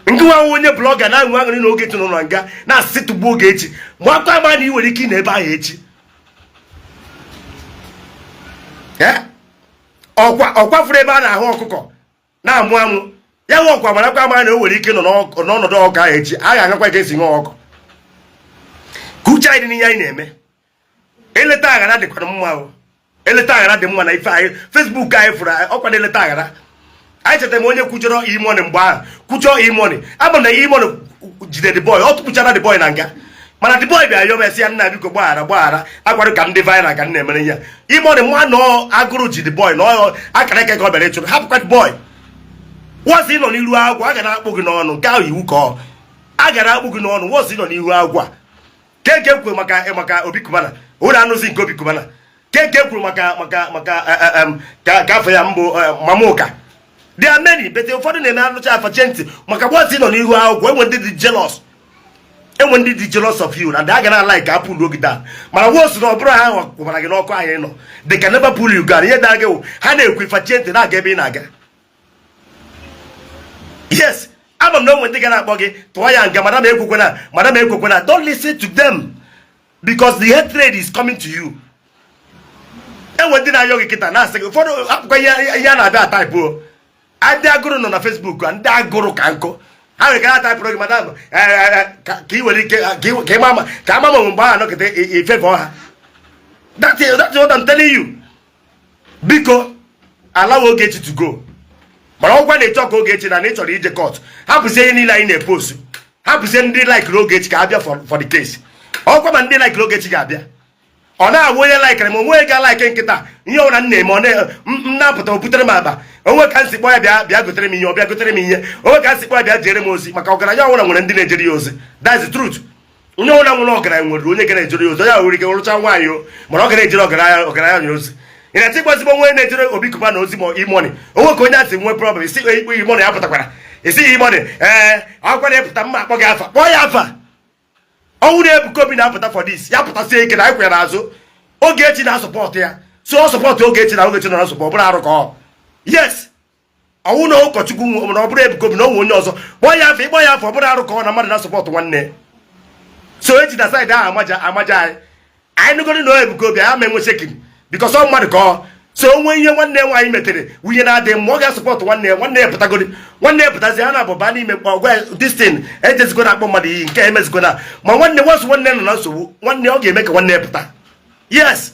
Nke nwa onye blogger na-enwe aṅụrị na Ogechi nọ na nga, na-asị tugbuo Ogechi, ma akwa ama na ị nwere ike ị na ebe ahụ echi. Ọkwa fụrụ ebe a na-ahụ ọkụkọ na-amụ amụ ya nwe ọkwa marakwa ama na o nwere ike nọ n'ọnọdụ ọkụ ahụ echi. A ga-agakwa ka esi nwe ọkụ ka uche anyị dị n'ihe anyị na-eme. Eleta aghara dịkwara mma o, eleta aghara dị mma na ife anyị Facebook anyị fụrụ ọkwa na eleta aghara anyị. Chetara m onye kwujọrọ E-Money mgbe ahụ, kwujọọ E-Money. Ama na E-Money jide the boy, ọ tụkpuchara the boy na nga, mana the boy bịa yọọ, esi ya, nna, biko gbaghara, gbaghara, akwado ka ndị viral ka m na-emere ihe. E-Money nwa nọ agụrụ ji the boy na ọ akara eke ka ọ bịara ịchụrụ. Hapụkwa the boy. Once ị nọ n'iru agwụ, a ga na-akpụ gị n'ọnụ. Nke ahụ iwu ka ọ a gara akpụ gị n'ọnụ. Once ị nọ n'ihu agwụ a, ke nke kwuru maka Obi Cubana, ụlọ anụzi nke Obi Cubana, ke nke kwuru maka ka afọ ya mbụ mama ụka. There are many, but ụfọdụ na-eme anụcha afache ntị maka once ị nọ n'ihu akwụkwọ, enwe ndị dị jealous, enwe ndị dị jealous of you, and a ga na like a pull gị down. Mana once na ọ bụrụ ha kwụbara gị n'ọkụ ahụ ị nọ, they can never pull you down. Ihe dara gị wụ ha na-ekwu, ifachie ntị na-aga ebe ị na-aga. Yes, ama m na onwe ndị ga na-akpọ gị tụọ ya nga, madam ekwekwena, madam ekwekwena. Don't listen to them, because the hatred is coming to you. Enwe ndị na-ayọ gị kịta na-asị gị ụfọdụ akwụkwọ ihe a na-abịa ataịpụ. Ndị agụrụ nọ na Facebook, ndị agụrụ ka nkụ, ha nwere ka ataịpụrụ gị, madam, ka ị nwere ike ka ịma ka ama m mgbe ahụ nọkịta ifefe ha. That's what I'm telling you. Biko, allow Ogechi to go. Mana ọgwa na-echọ ka Ogechi na ị chọrọ ije court, hapụzie ihe niile anyị na-epost, hapụzie ndị likere Ogechi ka abịa for the case. Ọkwa ma ndị likere Ogechi ga-abịa, ọ na-awụ onye likere ma onwe ga like nkịta ihe ọbụla m na-eme, ọ m na-apụta o butere m akpa onwe ka m si kpọọ ya, bịa, bịa gotere m ihe, ọ bịa gotere m ihe onwe ka m si kpọọ ya, bịa jere m ozi. Maka ọgaranya ọbụla nwere ndị na-ejere ya ozi. That's the truth. Onye ọbụla nwere ọgaranya nwere onye ga na-ejere ya ozi. Onye ahụ nwere ike rụcha nwaanyị o, mana ọ ga na-ejere ọgaranya ya ozi. Ị na-achọ ịgbazigbo onwe na-ejere Obi Cubana ozi ma E-Money onwe ka onye asị nwee problem isi ikpe E-Money ya pụtakwara isi E-Money. Ee, akwụkwọ na-epụta mma akpọ gị afa, kpọọ ya afa. Ọnwụ na Ebuka Obi na-apụta for this, ya pụtasie ike na anyị kwere azụ. Ogechi na-asupport ya, so ọ support Ogechi na Ogechi nọ na nsogbu, ọ bụrụ arụ ka ọ yes. Ọnwụ na ụkọchukwu na ọ bụrụ Ebuka Obi na onwe onye ọzọ, kpọọ ya afọ, ịkpọ ya afọ, ọ bụrụ arụ ka ọ na mmadụ na-asupport nwanne. So eji na side ahụ amaja amaja anyị. Anyị nụgoro na Ebuka Obi anyị ama enwe shaking, because ọ mmadụ ka ọ So onwe ihe nwanne ya nwaanyị metere, nwunye na-adịghị mma, ọ ga-asupport nwanne ya. Nwanne ya pụtagodi, nwanne ya pụtazi, ha na-abụba n'ime ọgwa destin ejezikwa na-akpọ mmadụ iyi nke emezikwa na ma nwanne nwasụ. Nwanne nọ na nsogbu, nwanne ọ ga-eme ka nwanne ya pụta. Yes,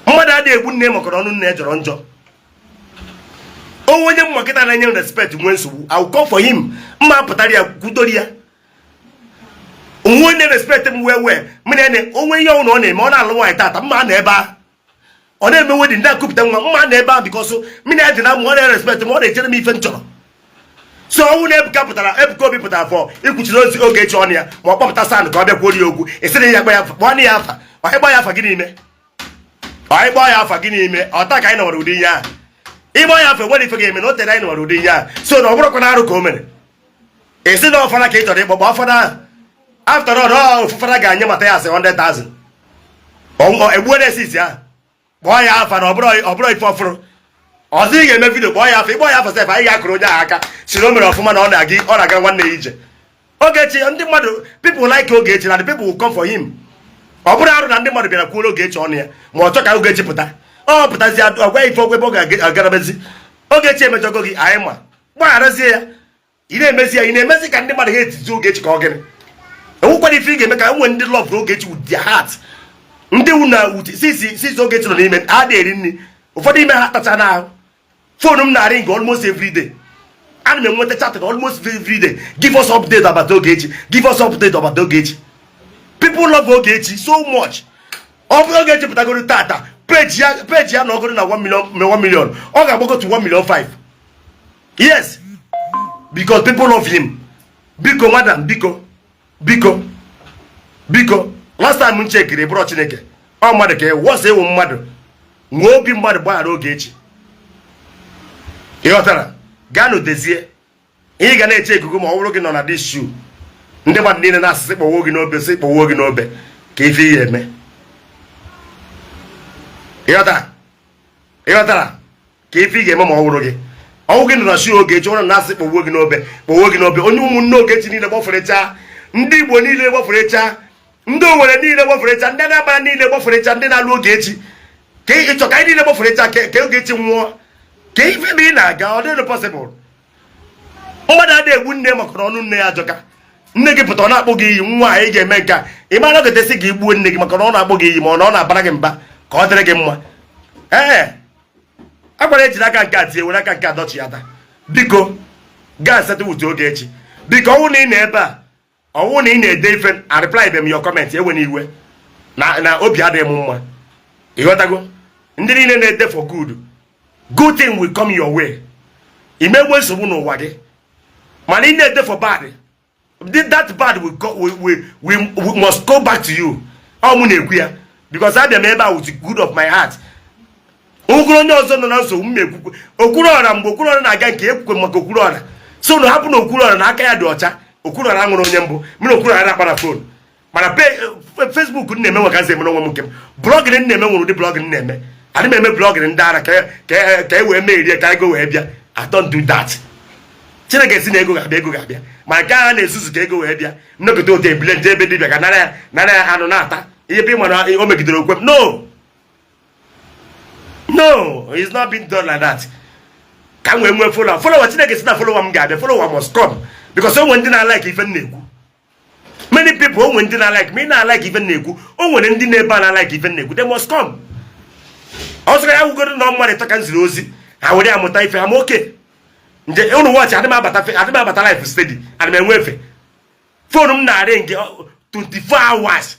mmadụ adịghị egbu nne maka na ọnụ nne ya jọrọ njọ. Onwe onye mmakịta na-enye m respect nwee nsogbu, I will call for him. Mma pụtara ya, kwudoro ya. Onwe onye respect m wee wee m na onwe ihe ọnwụ na ọ na-eme, ọ na-alụ nwaanyị tata, mma na ebe ahụ ọ na-eme wedding, ndị akụpụta nwa, mma na ebe ahụ, because m na ya dị na mma. Ọ na-respect m, ọ na-echere m ife m chọrọ. So ọnwụ na Ebuka pụtara, Ebuka Obi pụtara fọ ikwuchiri ozi Ogechi ọnụ ya, ma ọ kpọpụta SAN ka ọ bịa kwuo ya okwu, esịrị ya kpa ya, kpọọ ya afa. Ọ ịgba ya afa gị n'ime, ọ ịgba ya afa gị n'ime ọta ka anyị nọwara ụdị ihe ahụ. Ịgba ya afa, nwere ife ga-eme na o tere anyị nọwara ụdị ihe ahụ. So na ọ bụrụkwa na arụ ka o mere, esi na ọfara ka ị chọrọ ịkpọ, kpọọ fada ahụ. After all, ọ ofu fada ga-nye mata ya asị 100,000 egbuo esisi ahụ. Kpọọ ya afa na ọ bụrụ ife ọfụrụ ọzọ ị ga-eme video, kpọọ ya afa. Ịkpọ ya afa sef, anyị ga-akụrụ onye ahụ aka, si na o mere ọfụma, na ọ na-aga, ọ na-aga nwanne ya ije. Ogechi, ndị mmadụ, people like Ogechi na the people will come for him. Ọ bụrụ arụ na ndị mmadụ bịara kwuoro Ogechi ọnụ ya, ma ọ chọ ka Ogechi pụta, ọ pụtazi ọgwa ife ọgwa ebe ọ ga-agarabezi. Ogechi emechọgo gị, anyị ma gbagharazie ya. Ị na-emezi ya, ị na-emezi ka ndị mmadụ ha etizi Ogechi ka ọ gịnị? Enwekwana ife ị ga-eme ka enwe ndị love Ogechi with their heart, ndị wu na sisi sisi Ogechi nọ n'ime ha na-eri nri, ụfọdụ ime ha tacha n'ahụ. Phone m na-ring almost every day. Ana m enweta chatting almost every day: "Give us update about Ogechi, give us update about Ogechi." People love Ogechi so much. Ọ bụrụ Ogechi pụtagoro tata, page ya na ọgoro na 1 million, 1 million, ọ ga-agbago to 1 million 5. Yes, because people love him. Biko madam, biko, biko, biko, last time m chekiri, bụrụ Chineke, ọ mmadụ ka wọsọ ewu mmadụ nwee obi mmadụ gbaghara Ogechi. Ị ghọtara? Gaa dezie ihe ị ga na-eche ikuku ma ọ bụrụ gị nọ na this shoe, ndị mmadụ niile na-asịsị kpọwuo gị n'obe, sị kpọwuo gị n'obe, ka ife ihe eme. Ịghọtara? Ịghọtara ka ife ị ga-eme ma ọ bụrụ gị, ọnwụ gị nọ na shoe Ogechi, ọrụ na-asị kpọwuo gị n'obe, kpọwuo gị n'obe, onye ụmụnne Ogechi niile gbaferechaa, ndị Igbo niile gbaferechaa, ndị Owere niile gbaferechaa, ndị Anambra niile gbaferechaa, ndị na-alụ Ogechi, ka ịchọ ka anyị niile gbaferechaa ka Ogechi nwụọ, ka ife ebe ị na-aga, ọ dịrị possible. Mmadụ adịghị egbu nne maka na ọnụ nne ya ajọka. Nne gị pụta, ọ na-akpọ gị iyi, nwa anyị ga-eme nke a, ị mara ogotesi ka igbuo nne gị maka na ọ na-akpọ gị iyi, ma ọ na ọ na-abara gị mba ka ọ dịrị gị mma. Ee, a gwara ejiri aka nke a tie, were aka nke a dọchi ya ata. Biko, gaa settle with Ogechi. Biko, ọnwụ na ị nọ ebe a, ọnwụ na ị na-ede ife a, reply be m your comment, ewe iwe na obi adịghị m mma. Ịghọtago? Ndị niile na-ede for good, good thing will come your way. Imegwe nsogbu n'ụwa gị, mana ị na-ede for bad, that bad will, go, will must go back to you. Ọ mụ na-ekwu ya, because abịa m ebe a with the good of my heart. Okwu onye ọzọ nọ na nsogbu, m ekwukwe Okwuru Ọra. Mgbe Okwuru Ọra na-aga nke ekwukwe maka Okwuru Ọra, so na hapụ na Okwuru Ọra na aka ya dị ọcha. Okwuru Ọra nwere onye mbụ m na Okwuru Ọra na-akpa na phone, mana Facebook m na-eme nwe ka nsi emere onwe m nke m. Blogging m na-eme nwere ụdị blogging m na-eme. Adị m eme blogging ndị ara ka e wee merie, ka ego wee bịa. I don't do that. Chineke si na ego ga-abịa, ego ga-abịa. Ma nke agha na-ezuzu ka ego wee bịa, nnọkọta otu ebule nje ebe dibịa ka nara ya, nara ya anụ na-ata ihe ebe ị ma na o megidere okwe m. No, no, it's not been done like that. Ka m wee nwee follower, follower, Chineke si na follower m ga-abịa. Follower must come, because o nwere ndị na-alike ife m na-ekwu. Many people, o nwere ndị na-alike ma ị na-alike ife m na-ekwu. O nwere ndị na-ebe a na-alike ife m na-ekwu. They must come. Ọ sịra ya wugoro na mmadụ ịtọ ka m ziri ozi, ha were amụta ife ha ma oke nje ụnụ wọchị. Adị m abata, adị m abata live steady, adị m enwe efe. Phone m na-arị nke 24 hours.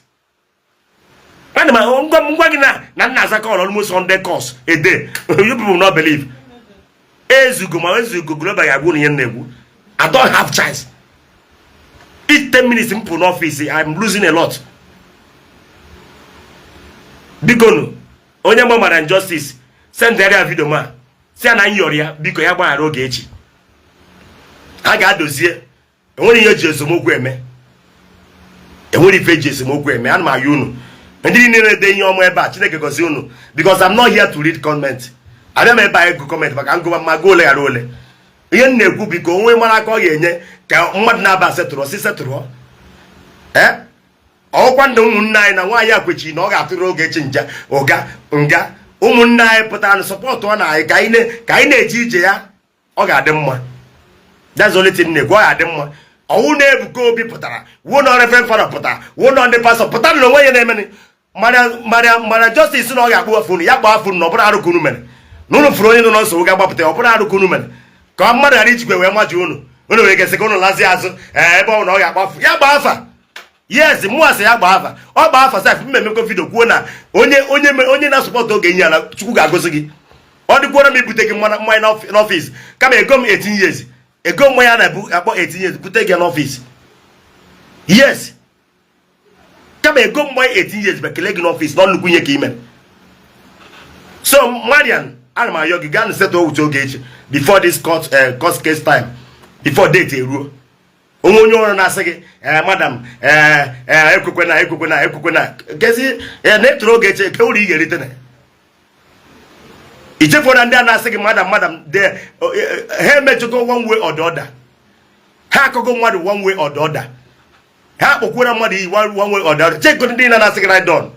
Ana m ngwa ngwa gị na nna aza call almost 100 calls a day. You people will not believe. Ezugo ma Ezugo Global ga-agwa unu ihe m na-ekwu. I don't have chance. Each 10 minutes m pụ n'ọfịs, I'm losing a lot. Biko nụ, onye ma mara injustice, send ya video ma si ya na m yọrọ ya, biko, ya gbaghara Ogechi. Ha ga-adozie. Enwere ihe eji esemokwu eme, enwere ife eji esemokwu eme. Ana m ayọ unu, ndị niile na-ede ihe ọma ebe a, Chineke gozie unu, because I'm not here to read comment. Abịa m ebe a ego comment maka ngụba mma gụọ ole ghara ole. Ihe m na-ekwu, biko, onwe mara aka ọ ga-enye ka mmadụ na-aba setụrụ si setụrụ. Ee, ọkwa ndị ụmụnne anyị na nwaanyị a kwechiri na ọ ga-atụrụ Ogechi nja ụga nga. Ụmụnne anyị pụtara support ọ na anyị ka anyị na-eje ije ya, ọ ga-adị mma. That's the only thing na-ekwu, ọ ga-adị mma. Ọwụ na Ebuka Obi pụtara, wuo na Reverend Father pụtara, wuo na ndị pastor pụtara na onwe ya na-emeni. Mana justice na ọ ga-akpụ afọ unu, ya kpọọ afọ unu, na ọ bụrụ arụ ka unu mere na unu fụrụ onye nọ na nsogbu ga-agbapụta ya, ọ bụrụ arụ ka unu mere, ka mmadụ ghara ijikwe wee maji unu. Unu nwere ike sị ka unu lazie azụ. Ee, ebe ọ bụ na ọ ga-akpọ afọ ya, gbaa afa. Yes, mụ asị ya gbaa afa, ọ gbaa afa sef. M emekwa video kwuo na onye na-asupport oge nye ya na Chukwu ga-agọzi gị. Ọ dịkwara m ibute gị mmanya n'office, kama ego m 18 years, ego mmanya na-ebu akpọ 18 years bute gị n'office. Yes, kama ego mmanya 18 years bụ kelee gị n'office na nnukwu ihe ka ime. So Marian, ana m ayọ gị, gaa na settle with Ogechi before this court case time, before date eruo. Onwe onye ọrụ na-asị gị, ee, madam, ee, ee, ekwekwe na ekwekwe na ekwekwe na gezi na etoro Ogechi ke uru ị ga-erite na ichefuo na ndị a na-asị gị madam, madam de ha emechego one way or the other. Ha akọgo mmadụ one way or the other. Ha akpọkwuora mmadụ iyi one way or the other. Cheko ndị na-asị gị right on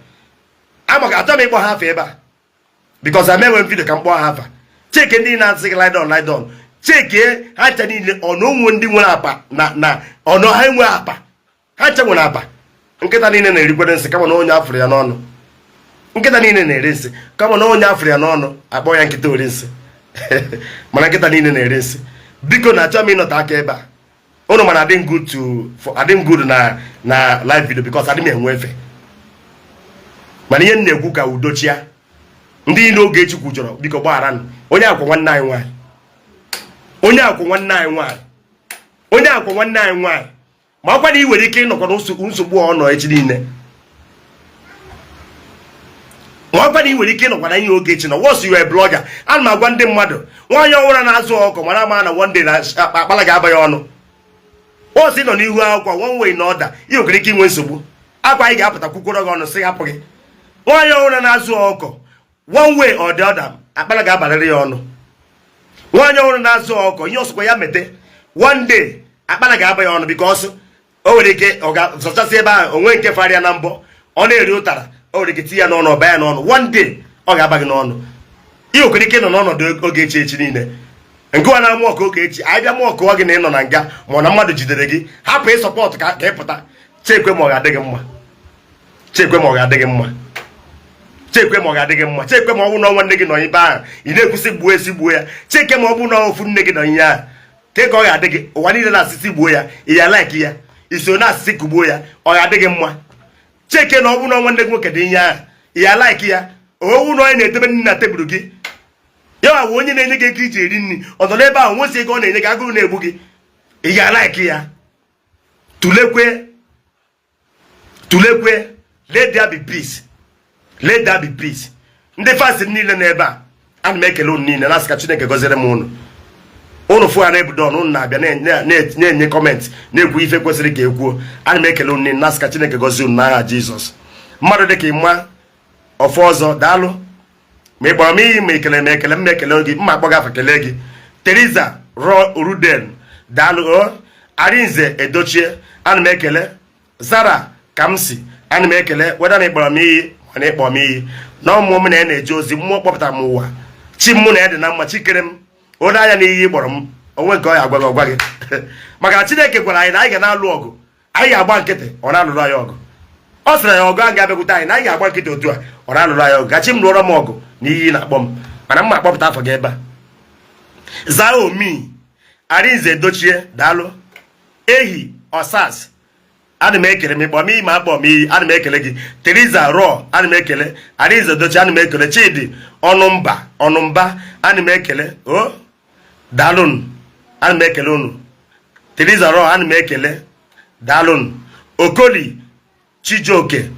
ama achọ m ịkpọ ha afa ebe a because amewe m video ka m kpọọ ha afa. Cheke ndị na-asị gị lie down, lie down, cheke ha ncha niile. Ọnụ onwe ndị nwere apa na ọnụ ha enwe apa, ha ncha nwere apa. Nkịta niile na-erikwere nsị, kama na onye afụrụ ya n'ọnụ. Nkịta niile na-eri nsị, kama na onye afụrụ ya n'ọnụ akpọ ya nkịta ori nsị. Mana nkịta niile na-eri nsị. Biko, na achọ m ịnọte aka ebe a ụnụ, mana adị m good to for adị m good na live video because adị m enwe efe. Mana ihe m na-ekwu, ka udo chia. Ndị niile Ogechi kwujọrọ, biko gbaghara. Onye akwa nwanne anyị nwaanyị, onye akwa nwanne anyị nwaanyị, onye akwa nwanne anyị nwaanyị, ma ọkwa na ị nwere ike ịnọkọ na nsogbu ọ nọ echi niile, ma ọkwa na ị nwere ike ịnọkwa na ihe Ogechi nọ. Once you are a blogger, ana m agwa ndị mmadụ, nwaanyị ọhụrụ na-azụ ọkụ mara ama na one day na akpala ga-aba ya ọnụ. Once ị nọ n'ihu akwụkwọ, one way na ọda, ị nwekwara ike inwe nsogbu. Akwa anyị ga-apụta kwukworo gị ọnụ sị hapụ gị. Nwaanyị ọhụrụ na-azụ ọkụ, one way or the other, akpala ga-abalịrị ya ọnụ. Nwaanyị ọhụrụ na-azụ ọkụ, ihe ọsụkwa ya mete, one day akpala ga-aba ya ọnụ, because o nwere ike ọ ga-zọchasị ebe ahụ onwe nke fara ya na mbọ. Ọ na-eri ụtara, o nwere ike tinye ya n'ọnụ, ọba ya n'ọnụ. One day ọ ga-aba gị n'ọnụ. Ị nwekwara ike ịnọ n'ọnọdụ Ogechi echi niile. Nke wa na-amụ ọkụ Ogechi, anyị bịa mụọ ọkụwa gị na ịnọ na nga, ma ọ na mmadụ jidere gị, hapụ ịsupport ka ị pụta. Chekwe ma ọ ga-adị gị mma, chekwe ma ọ ga-adị gị mma, chekwe ma ọ ga-adị gị mma, chekwe ma ọ bụ na nwanne gị nọ ebe ahụ ị na-ekwusị gbuo esi gbuo ya. Cheke ma ọ bụ na ofu nne gị nọ ihe ahụ ke ka ọ ga-adị gị. Ụwa niile na-asịsị gbuo ya, ị ya like ya, iso na-asịsị kugbuo ya, ọ ga-adị gị mma? Cheke na ọ bụ na nwanne gị nwoke dị ihe ahụ, ị ya like ya? Owu na onye na-edebe nri na tebụl gị, ya wa onye na-enye gị ego iji eri nri, ọ nọ n'ebe ahụ nwesị ego ọ na-enye gị, agụrụ na-egbu gị, ị ga-alike ya? Tulekwe, tulekwe. Let there be peace, let there be peace. Ndị fans m niile n'ebe a, ana m ekele unu niile, na-asị ka Chineke gọziere m unu. Unu fụ ya na ebudo ọnụ unu na-abịa na-enye comment, na-ekwu ife kwesịrị ka ekwuo. Ana m ekele unu niile, na-asị ka Chineke gọzie unu n'aha Jizọs. Mmadụ dịka ịma ọfọ ọzọ, daalụ. Ma ị kpọrọ m iyi, ma ekele m ekele m ekele gị, mma akpọ gị afa kelee gị. Teresa Ruden, daalụ o. Arinze Edochie, ana m ekele. Zara Kamsi, ana m ekele. Weda na ịkpọrọ m iyi, mana ịkpọ m iyi na ọmụmụ m na ya na-eje ozi mmụọ kpọpụtara m ụwa, chi mụ na ya dị na mma, chikere m onye anya na iyi kpọrọ m onwe nke ọ ya agwa gị, ọgwa gị, maka na Chineke gwara anyị na anyị ga na-alụ ọgụ, anyị ga-agba nkịtị, ọ na-alụrụ anyị ọgụ. Ọ sịrị ya ọgụ a ga-abịakwute anyị, na anyị ga-agba nkịtị otu a, ọ na-alụrụ anyị ọgụ. Gachi m lụọrọ m ọgụ na iyi na-akpọ m, mana mma akpọpụta afọ gị ebe a. Zaa omi. Arinze Dochie, daalụ. Ehi Ọsas, ana m ekele m. Ịkpọ m iyi, ma akpọ m iyi, ana m ekele gị. Teresa Rọ, ana m ekele. Arinze Dochie, ana m ekele. Chidi Ọnụmba, Ọnụmba, ana m ekele o. Daalụnụ, ana m ekele unu. Teresa Rọ, ana m ekele, daalụnụ. Okoli Chijioke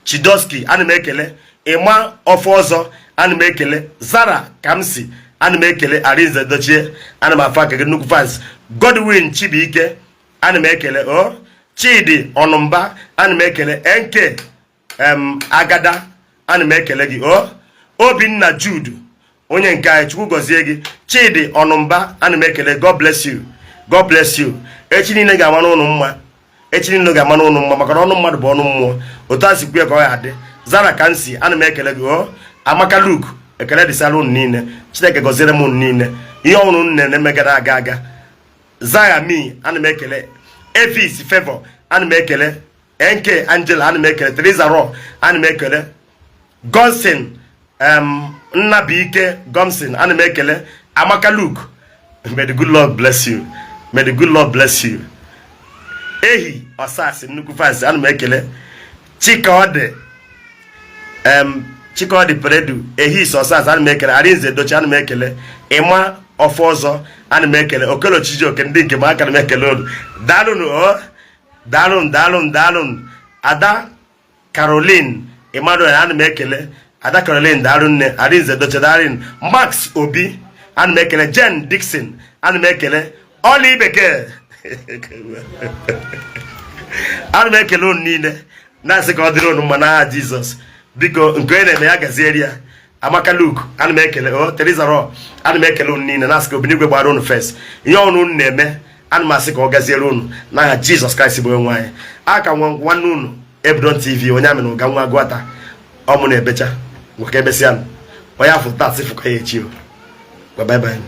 Chidoski, ana m ekele. Ịma ọfọ ọzọ, ana m ekele. Zara Kamsi, ana m ekele. Arinze Dochie, ana m afọ aka gị, nnukwu fans. Godwin Chibuike, ana m ekele o. Chidi Ọnụmba, ana m ekele. Nk em Agada, ana m ekele gị o. Obinna Jude, onye nke anyị, Chukwu gọzie gị. Chidi Ọnụmba, ana m ekele. God bless you, God bless you. Echi niile ga-ama n'ụnụ mma, echi niile ga-ama n'ụnụ mma, maka na ọnụ mmadụ bụ ọnụ mmụọ. Otu a si kwuo ka ọ ya adị. Zara Kamsi, ana m ekele gị o. Amaka Luke. Ekele dịsara unu niile. Chineke gọziere m unu niile. Ihe ọhụrụ unu na-eme gara aga aga. Zaya mi, ana m ekele. Evis Favor, ana m ekele. NK Angela, ana m ekele. Teresa Ro, ana m ekele. Gonsin Nnabuike Gomson, ana m ekele. Amaka Luke, may the good Lord bless you, may the good Lord bless you. Ehi Osasi, nnukwu fans, ana m ekele. Chikaọdị Chikaọdị Peredu, Ehi Osasi, ana m ekele. Arinze Dochi, ana m ekele. Ịma Ọfọ ọzọ, ana m ekele. Okelo Chijioke, ndị nke m, aka m ekele unu. Daalụnụ o, daalụnụ, daalụnụ, daalụnụ. Ada Caroline Emmanuel, ana m ekele. Ada Caroline, daalụ nne. Arinze Doche, daalụ. Max Obi, ana m ekele. Jen Dixon, ana m ekele. Ọla Bekee, ana m ekele unu niile, na-asị ka ọ dịrị unu mma n'aha Jizọs. Biko, nke onye na-eme, ya gaziere ya. Amaka Luke, ana m ekele o. Teresa Ro, ana m ekele unu niile, na-asị ka obinigwe gbara unu first. Ihe ọnụ unu na-eme, ana m asị ka ọ gaziere unu n'aha Jizọs Kraịst bụ onye anyị. Aka nwa nwanne unu, Ebudon TV, onye amị na ụga nwa agụata ọmụ na-ebecha nwoke. Emesịa, onye afọ taa sị fụka ya echi o. Bye bye.